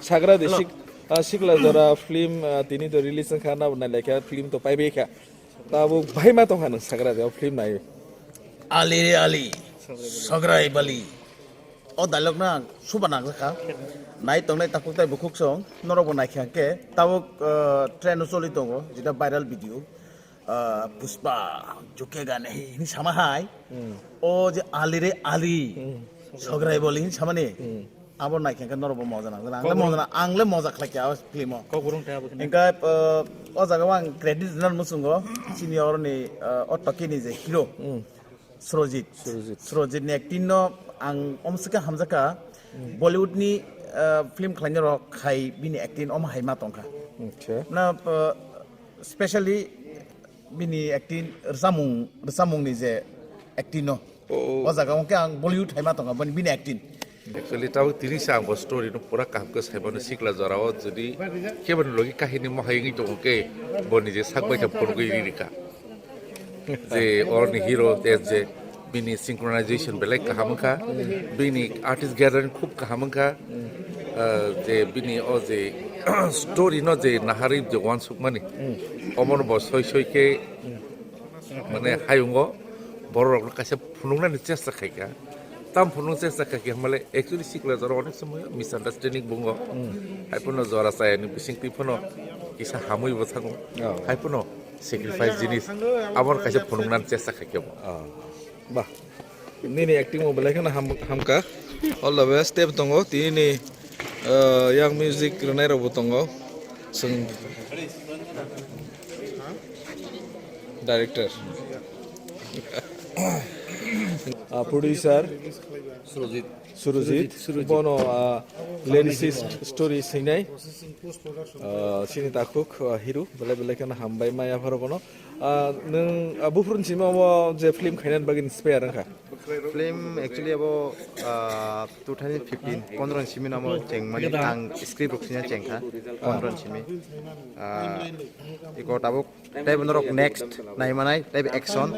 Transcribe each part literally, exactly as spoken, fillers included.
Sagra de sik-, ah, Sikla Jora film, ah, tini to release wngkha, nabo nailai kha, film to paibai kha. Tabuk bahai ma tongkha nwng sagra de o film nai. Ali re ali, sagrai bali. O dialogue na suba nangjakha. Nai tongnai takhuk tai bukhuk song, norok bo naikha khe. Tabuk, ah, trend o choli tongo, jeta viral video. Ah, Pushpa, jhukega nahi, hini sama hai. Hmm. O je Ali re Ali, Hmm. sagrai bali hini samani. Hmm. Abo naikhe khe norok bo moja nang. Ang le Kok moja nang, ang le moja khlai kha o film o. Kok burung tei abo kheno. Engkhe, uh, o jaga o ang credit rwna muchungo. Senior ni, uh, o Toki ni je hero. Hmm. Surojit. Surojit. Surojit ni acting no ang omsika hamjaka. Hmm. Bollywood ni, uh, film khlaina rok khai bini acting om hai ma tongkha. Acha. Na, uh, specially bini acting rwchapmung, rwchapmung ni je acting no. Oh, oh. O jaga o khe ang Bollywood hai ma tongo bini, bini acting. Actually, tabuk tini se ang bo story no pura kaham khe saimano Sikla Jora o jodi kebo ni logi kahini mohai wngwi tongo khe bo ni je sak bai khe phunugwi ri rikha. Je or ni hero te je bini synchronization belai kaham wngkha, bini artist gathering khub kaham wngkha, ah, je bini o je story no je naharwi je uansukmani, omono bo soi soi khe mane hayungo borok rokno kaisa phunuknani chesta khaikha. Tam phunuk chesta khaikha hwnmale actually Sikla Jora onek somoy misunderstanding bungo. Haiphano jora chayani bisingtwi phano kisa hamwi bo thango. Oh. Haiphano sacrifice jinis aboni kaisa phunuknani chesta khaikha bo. Oh. Bah. Nini acting bo belai kheno ham-, hamkha. All the best. Tei bo tongo tini, uh, yang music rwnai rok bo tongo. Chwng director. Ah, producer. Surojit. Surojit. Surojit. Bono, ah, lyricist story swinai. Ah, sini takhuk, ah, hero. Belai belai kheno hambai maya pharo bono. Ah, nwng, ah, buphuruni simi omo je film khainani bagwi inspire wngkha? Film actually abo, ah, two thousand fifteen, pondro ni simi no amo chengmani ang script rok sina chengkha, pondro ni simi. Ah, iko tabuk teibo norok next naimanai, teibo action,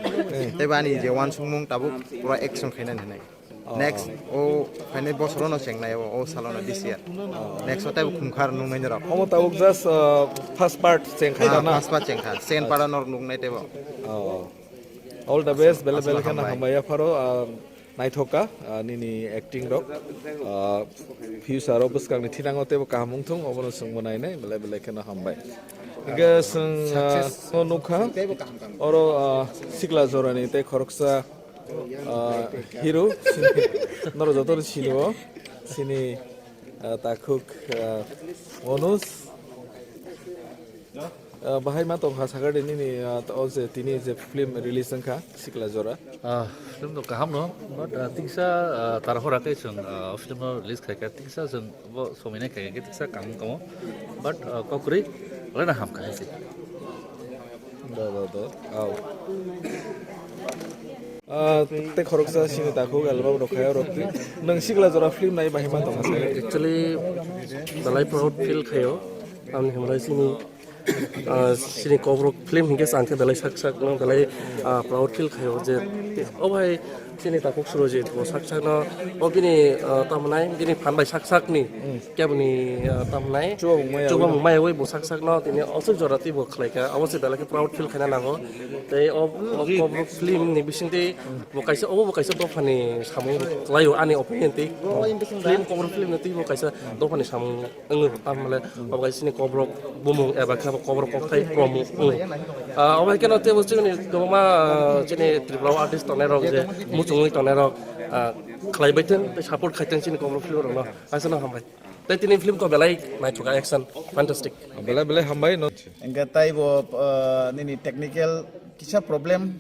teibo ani je uansukmung tabuk pura action khainani hinwi. Oh. Next, o phainai bosorono chengnai o, o salono this year. Oh. Next o teibo khumkhar nungnai norok. Omo tabuk just, uh, first part chengkha na? First part chengkha. Second part o norok nungnai teibo. Oh. All the best, bele bele kheno hambai ya pharo, uh, naithok kha, uh, nini acting rok, uh, future o bwskangni thinango teibo kaham wngthung, obono chwngbo nainai, bele bele kheno hambai. Hingke chwng, uh, no nukha, oro, uh, Sikla Jorani tei khoroksa, uh, hero, norok jotono sinio, sini, uh, takhuk, uh, Onus. Ah, bahai ma tongkha sakha de nini, ah, o je tini je film release wngkha Sikla Jora. Ah, film to kaham no, but, ah, tiksa, ah, tarhora khe chwng, ah, film no release khai kha, tiksa chwng bo somoi nai khai khe tiksa kaham tamo, but, ah, kok kwrwi belai no ham kha hai se. Do, do, do. Au. Ah, tei khoroksa sini takhuk album rok khai rok. Nwng Sikla Jora film nai bahai ma tongkha sakha de? Actually, belai proud feel khaio. Tamni hwnbai sini, ah, sini Kokborok film hinkhe sa ang khe belai sak sak no belai, ah, proud feel khaio je o bhai sini takhuk Surojit bo sak sak no o bini, ah, tamnai bini phan bai sak sak ni keboni, ah, tamnai chuba mung maya chuba wi mung maya wi bo sak sak no tini aswk jora twi bo khlai kha abo se belai khe proud feel khaina nango tei o, o Kokborok film ni bisingtwi bo kaisa obo bo kaisa dophani samung khlaio ani opinion twi film Kokborok film ni twi bo kaisa dophani samung. Wngwi bo tamle obo kaisa chini Kokborok bumung eba khe bo Kokborok kokthai promo wng. Ah, obo hai kheno teibo chini kwbangma, ah, chini Tripura o artist tongnai rok je muchungwi tongnai rok, ah, khlai bai thung tei support khai thung chini Kokborok film rok no. Aswkno hambai. Tei tini film to belai naithok kha action fantastic. Belai belai hambai no. Hingke taibo, ah, nini technical kisa problem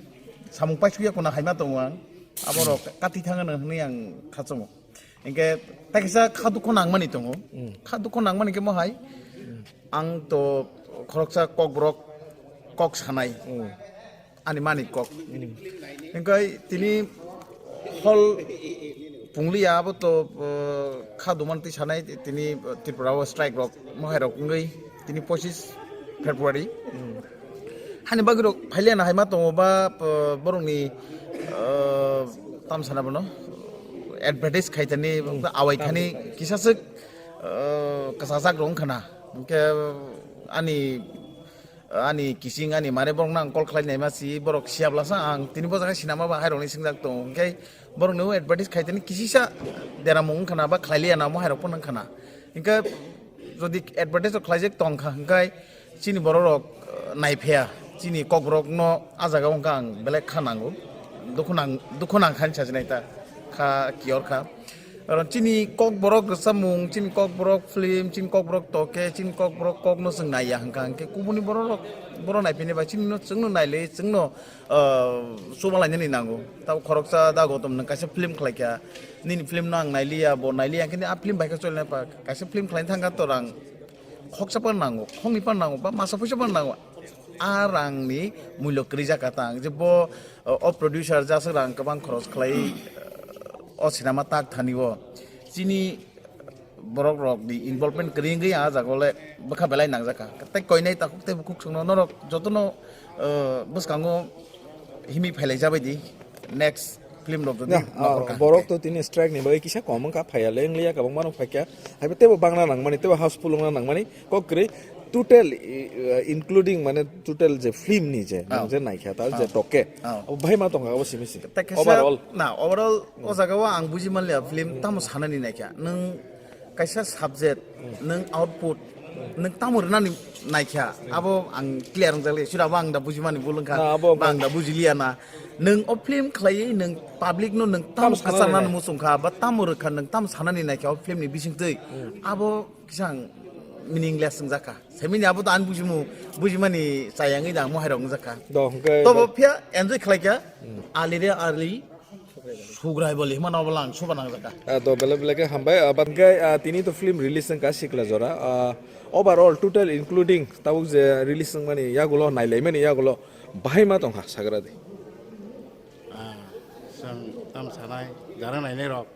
samung paisukya kuna haima tongo ang. Aborok kati thangano hwnwi ang khachungo. Hingke ta kisa kha dukho nangmani tongo. Mm. Kha dukho nangmani khe mohai? Mm. Ang to khoroksa Kokborok kok sanai. Mm. Ani mani kok. Mm. Hingke tini hol pungliya abo to, uh, kha duman twi sanai tini Tripura o strike rok mohai rok wngwi tini pochis February. Mm. Hani bagwi rok phailiya na hai ma tongo ba, uh, borokni, uh, tam sana bono advertise khai tani awai thani kisa swk uh, kwchajak rok wngkha na. Hwnkhe ani, ani kising ani mare borok nang call khlai naima si borok siya blasa ang tini bo jaga sinama ba hai rokni singjak tongo. Hwnkhe borok no advertise khai tini kisisa deramung wngkha na ba khlai liya na mo hai rok phano wngkha na. Hwnkhe jodi advertise rok khlaijak tongkha hwnkhe chini borok rok, uh, naiphiya, chini kokborok no ah jaga o hwnkha ang belai kha nango, dukhu nang, dukhu nang kha hinwi sajinai ta kha kiyor kha. Karon chini kokborok rwchapmung, chini kokborok film, chini kokborok toke, chini kokborok kok no chwng naiya hwnkha hwnkhe kubuni borok rok, borok naiphinai bai chini no chwng no nailai, chwng no, uh, chubalainani nango. Tabo khoroksa da Gautam nwng kaisa film khlaikha, nini film no ang nailiya, bo nailiya, hwnkhe a film bai khe choli nai pa, kaisa film khlaina thangkha to rang khoksa pan nango, khokni pan nango, ba masa phuisa pan nango. A rangni mulyo kwrwi jakha tang, je bo, o, o producer jaswk rang kwbang khoros khlai, o sinama tak thani o. Chini borok rok ni involvement kwrwi wngwi a jaga o le bwkha belai nangjakha. Tei koinai takhuk tei bukhuk songno norok jotono, o, bwskango himwi phailai jabai di. Next film rok jodi Ya, nokor ah, kaham borok khe. To tini strike ni bagwi kisa kom wngkha, phaiya le wngliya, kwbangma no phaikha. Haibo teibo bangna nangmani, teibo houseful wngna nangmani, kok kwrwi total, i-, i-, including mane total je film ni je, Ah. Nang je naikha, ta je Ah. Toke. Ah. Abo bahai ma tongkha, abo simi si. Tei kaisa Overall. Na, overall o jaga o ang buji manliya film tamo sanani naikha. Nwng kaisa subject, nwng output, nwng tamo rwnani naikha, abo ang clear wngjakle, sira bo ang da bujimani bul wngkha, Na, abo ba ang da bujiliya na. Nwng o film khlaiwi nwng public no nwng tamo Tamo sanani kwcharnani nai. Muchungkha, ba tamo rwkha nwng tamo sanani naikha o film ni bisingtwi, abo kisa ang meaningless wngjakha. Semini abo to ani bujimu, bujimani chayangwi da ang mohai rok wngjakha. Do, hwnkhe Tobo do. Phiya enjoy khlaikha, ali re ali, Sugrai boli himano obo lang suba nang jaka. Ah, to belai belai khe hambai. Ah, bat hwnkhe, ah, tini to film release wngkha Sikla Jora. Ah, overall total including tabuk je release wngmani yagulo, nailaimani yagulo bahai ma tongkha sagra di. Ah, chwng tam sanai, jara nainai rok,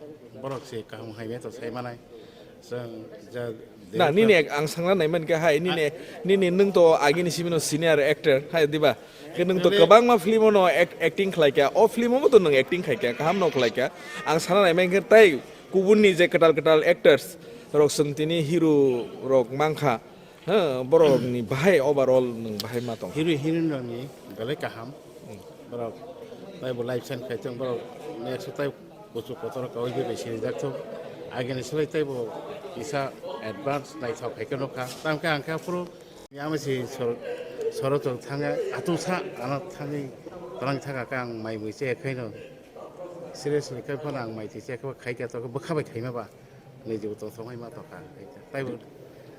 borok se kaham hai to sai manai. Chwng ja, Na, nini ek-, ang sangna naiman khe hai, nini, Ah. Nini nwng to agini simi no senior actor, hai diba? Khe nwng to Ebe kwbangma film o no act-, acting khlai kha, o film o bo to nwng acting khai kha, kaham no khlai kha. Ang sana naiman khe tai kubun ni je kwtal kwtal actors rok chwng tini hero rok mankha, ha, borok ni bahai overall nwng bahai ma tong. Hero heroine rok ni belai kaham. Hmm. Borok taibo life sign khai tong, borok next tai kuchuk kotor kaui bai sinijak thok. Agini slai taibo kisa advance naithok hai khe nukha. Tamkhe ang khe aphuru yama si sor-, soroto thangya, atu sa ano thangwi twlang thaka khe ang mai mui che khaino. Seriously khe phano ang mai twi che khe khai khe to bwkha bai khaima ba. Niji bo tongthok hai ma tokha. Taibo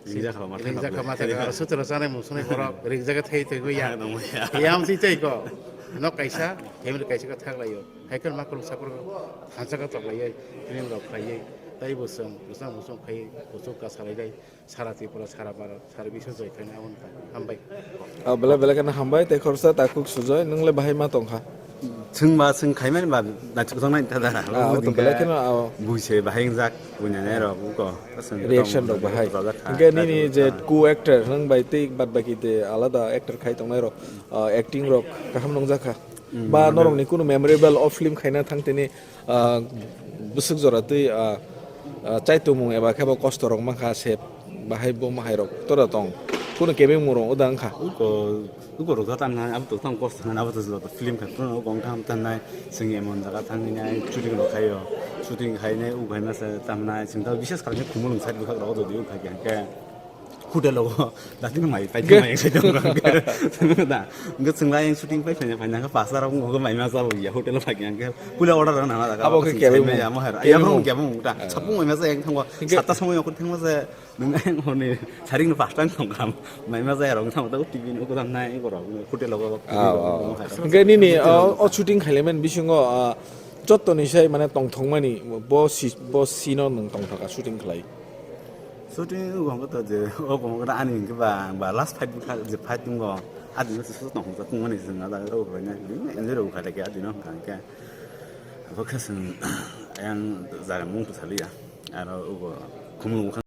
Ringjak kha ma ringjak kha ma thangkha. Sutro chanai mung sunai borok ringjak thai thai ya. Nongya. Yam si tei ko. Nok kaisa, family kaisa ko thak laio. Hai kon ma kulung sapor ko thansa ko tok laio. Film rok khlaioi. Taibo song, busang busang khai, busuk ka salai dai. Sara Tripura, sara Bharat, sara biswa jai khai na on ta. Hambai. Ah, belai belai kheno hambai, tei khoroksa takhuk sujoy, nwng le bahai ma tongkha? Chwng ba chwng khaimani ba naithok nai ta da. Ah, o to belai kheno, ah. Bui se bahai wngjak, bui nai nai rok, buko. Reaction rok bahai. Hwnkhe nini je co-actor, nwng bai tei bad baki de alada actor khai tongnai rok, ah, acting rok kaham nungjak kha? Hmm, ba norok ni kunu memorable o film khaina thang tini, ah, bwswk jora twi, ah, ah, chaitumung eba khe bo kosto rok mankha se bahai bo mahai rok tora tong. Kunu kebengmung rok oda wngkha. Uko, uko rok jata nai, abo to tang kosto nai, abo to joto film kha, kono uko wngkha tam nai, chwng emon jaga thangwi nai, shooting rok khaio, shooting khainai, uko hai masa tam nai, chwng ta bises kharokhe khumulwng side bwkhak rok jodi uko kha khe. Hotel o dati mai pai mai sai dong da. Nge chwng lai shooting pai phai phai nang pasar rok ngo mai ma sa ya hotel o phai yang ke pula order na na. Abo ke kebeng mung. Ya mo har ya mo ke mo ta sapung mai ma sa yang thang. Sat ta somoy ko thang ma sa nang horni saring no pas tang thang kam mai ma sa rong thang ta T V no ko dam nai ko rok hotel o. Nge nini o shooting khailemen bisingo joto ni sai mane tongthokmani bo si bo sino nang tongthok shooting khlai. Shooting o hwnkhe to je, o hwnkhe ani hwnkhe ba, ba last fight bwkha je fight wngo. Adino se tong hwnjak tongmani se na da o hwnkhe enjoy rw kha de khe adino hwnkha hwnkhe. Abo khe chwng ayang jaga mung to saliya. Aro obo khumulwng